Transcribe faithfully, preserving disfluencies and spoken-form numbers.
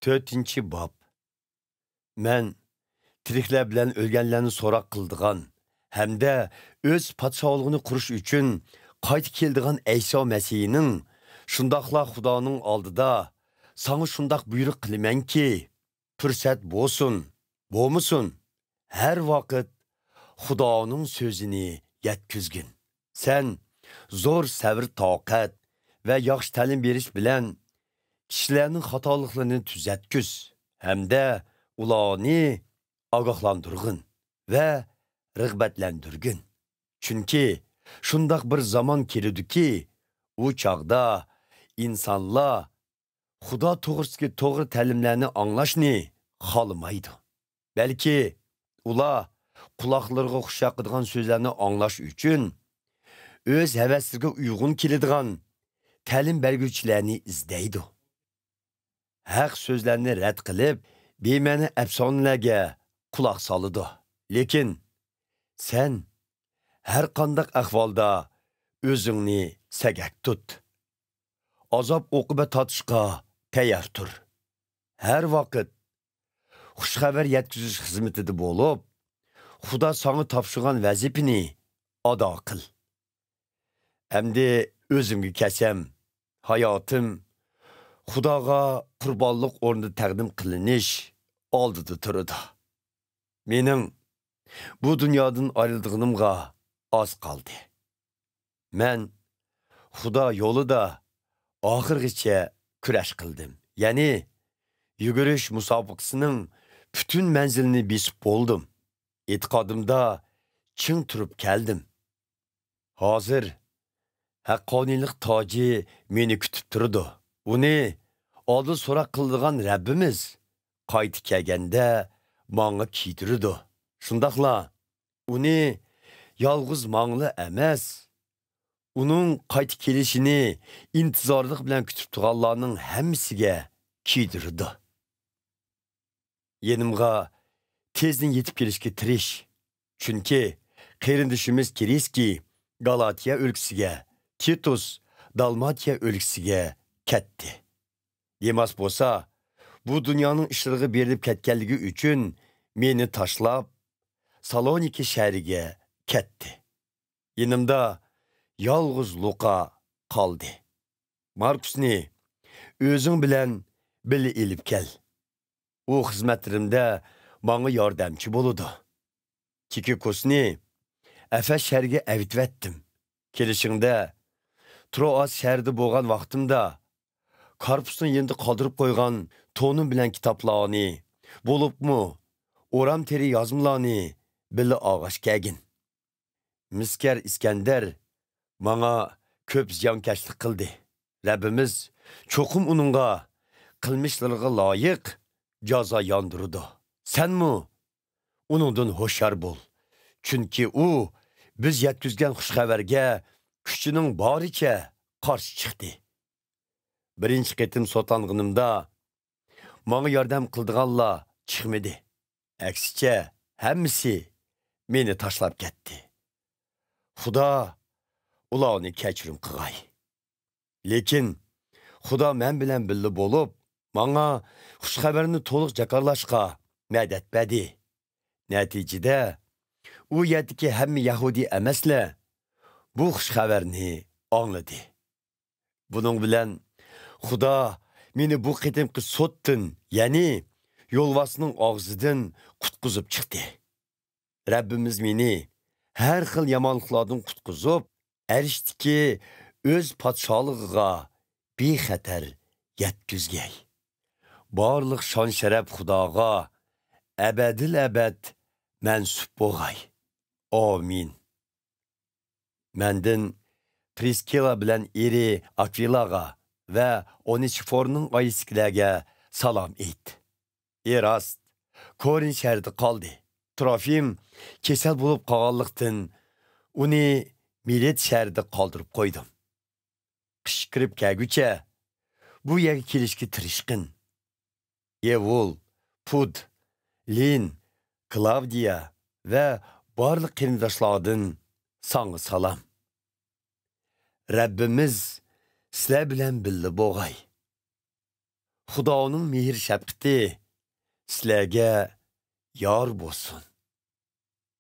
تۆتىنچى باب. مەن تىرىكلەر بىلەن ئۆلگەنلەرنى سوراق قىلىدىغان ھەمدە ئۆز پادىشاھلىقىنى قۇرۇش ئۈچۈن قايتا كېلىدىغان ئەيسا مەسىھنىڭ، شۇنداقلا خۇدانىڭ ئالدىدا ساڭا شۇنداق بۇيرۇق قىلىمەنكى، پۇرسەت بولسۇن، بولمىسۇن، ھەر ۋاقىت خۇدانىڭ سۆزىنى يەتكۈزگىن. سەن زور سەۋر-تاقەت ۋە ياخشى تەلىم بېرىش بىلەن كىشىلەرنىڭ خاتالىقلىرىنى تۈزەتكۈز ھەمدە ئۇلارنى ئاگاھلاندۇرغىن ۋە رىغبەتلەندۈرگىن. چۈنكى شۇنداق بىر زامان كېلىدۇكى، ئۇ چاغدا ئىنسانلار خۇدا توغرىسىدىكى توغرا تەلىملەرنى ئاڭلاشنى خالىمايدۇ. بەلكى ئۇلار قۇلاقلىرىغا خۇش ياقىدىغان سۆزلەرنى ئاڭلاش ئۈچۈن ئۆز ھەۋەسلىرىگە ئۇيغۇن كېلىدىغان تەلىم بەرگۈچىلەرنى ئىزدەيدۇ. ھەق سۆزلەرنى رەت قىلىپ، بىمەنە ئەپسانىلەرگە قۇلاق سالىدۇ. لېكىن سەن ھەر قانداق ئەھۋالدا ئۆزۈڭنى سەگەك تۇت. ئازاب-ئوقۇبەت تارتىشقا تەييار تۇر. ھەر ۋاقىت خۇش خەۋەر يەتكۈزۈش خىزمىتىدە بولۇپ، خۇدا ساڭا تاپشۇرغان ۋەزىپىنى ئادا قىل. ئەمدى ئۆزۈمگە كەلسەم، ھاياتىم خۇداغا قۇربانلىق ئورنىدا تەقدىم قىلىنىش ئالدىدا تۇرىدۇ. مېنىڭ بۇ دۇنيادىن ئايرىلىدىغىنىمغا ئاز قالدى. مەن خۇدا يولىدا ئاخىرغىچە كۈرەش قىلدىم. يەنى يۈگۈرۈش مۇسابىقىسىنىڭ پۈتۈن مەنزىلىنى بېسىپ بولدۇم. ئېتىقادىمدا چىڭ تۇرۇپ كەلدىم. ھازىر ھەققانىيلىق تاجى مېنى كۈتۈپ تۇرىدۇ. ئۇنى ئالدىن سوراق قىلىدىغان رەببىمىز قايتا كەلگەندە ماڭا كىيدۈرىدۇ. شۇنداقلا ئۇنى يالغۇز ماڭىلا ئەمەس، ئۇنىڭ قايتا كېلىشىنى ئىنتىزارلىق بىلەن كۈتۈپ تۇرغانلارنىڭ ھەممىسىگە كىيدۈرىدۇ. يېنىمغا تېزدىن يېتىپ كېلىشكە تىرىش. چۈنكى قېرىندىشىمىز كىرىسكىي گالاتىيە ئۆلكىسىگە، تىتۇس دالماتىيە ئۆلكىسىگە كەتتى. دېماس بولسا، بۇ دۇنيانىڭ ئىشلىرىغا بېرىلىپ كەتكەنلىكى ئۈچۈن مېنى تاشلاپ، سالونىكى شەھىرىگە كەتتى. يېنىمدا يالغۇز لۇقا قالدى. ماركۇسنى ئۆزۈڭ بىلەن بىللە ئېلىپ كەل. ئۇ خىزمەتلىرىمدە ماڭا ياردەمچى بولىدۇ. تىكىكوسنى ئەفەس شەھىرىگە ئەۋېتىۋەتتىم. كېلىشىڭدە، تروئاس شەھىرىدە بولغان ۋاقتىمدا، كارپۇسنىڭ يېنىدا قالدۇرۇپ قويغان تونۇم بىلەن كىتابلارنى، بولۇپمۇ ئورام تېرە يازمىلارنى بىللە ئالغاچ كەلگىن. مىسكەر ئىسكەندەر ماڭا كۆپ زىيانكەشلىك قىلدى. رەببىمىز چوقۇم ئۇنىڭغا قىلمىشلىرىغا لايىق جازا ياندۇرىدۇ. سەنمۇ ئۇنىڭدىن ھوشيار بول، چۈنكى ئۇ بىز يەتكۈزگەن خۇش خەۋەرگە كۈچىنىڭ بارىچە قارشى چىقتى. بىرىنچى قېتىم سوتلانغىنىمدا، ماڭا ياردەم قىلىدىغانلار چىقمىدى. ئەكسىچە، ھەممىسى مېنى تاشلاپ كەتتى. خۇدا ئۇلارنى كەچۈرۈم قىلغاي. لېكىن خۇدا مەن بىلەن بىللە بولۇپ، ماڭا خۇش خەۋەرنى تولۇق جاكارلاشقا مەدەت بەردى. نەتىجىدە، ئۇ يەردىكى ھەممە يەھۇدىي ئەمەسلەر بۇ خۇش خەۋەرنى ئاڭلىدى. بۇنىڭ بىلەن خۇدا مېنى بۇ قېتىمقى سوتتىن، يەنى يولۋاسنىڭ ئاغزىدىن قۇتقۇزۇپ چىقتى. رەببىمىز مېنى ھەر خىل يامانلىقلاردىن قۇتقۇزۇپ، ئەرشتىكى ئۆز پادىشاھلىقىغا بىخەتەر يەتكۈزگەي. بارلىق شان-شەرەپ خۇداغا ئەبەدىل ئەبەد مەنسۇپ بولغاي. ئامىن. مەندىن پرىسكىلا بىلەن ئېرى ئاكۋىلاغا ۋە ئونېسىفورنىڭ ئائىلىسىدىكىلەرگە سالام ئېيت. ئېراست كورىنت شەھىرىدە قالدى. تروفىم كېسەل بولۇپ قالغانلىقتىن، ئۇنى مىلېت شەھىرىدە قالدۇرۇپ قويدۇم. قىش كىرىپ كەلگۈچە بۇ يەرگە كېلىشكە تىرىشقىن. يېۋۇل، پۇد، لىن، كلاۋدىيە ۋە بارلىق قېرىنداشلاردىن ساڭا سالام. رەببىمىز سىلەر بىلەن بىللە بولغاي. خۇدانىڭ مېھىر شەپقىتى سىلەرگە يار بولسۇن.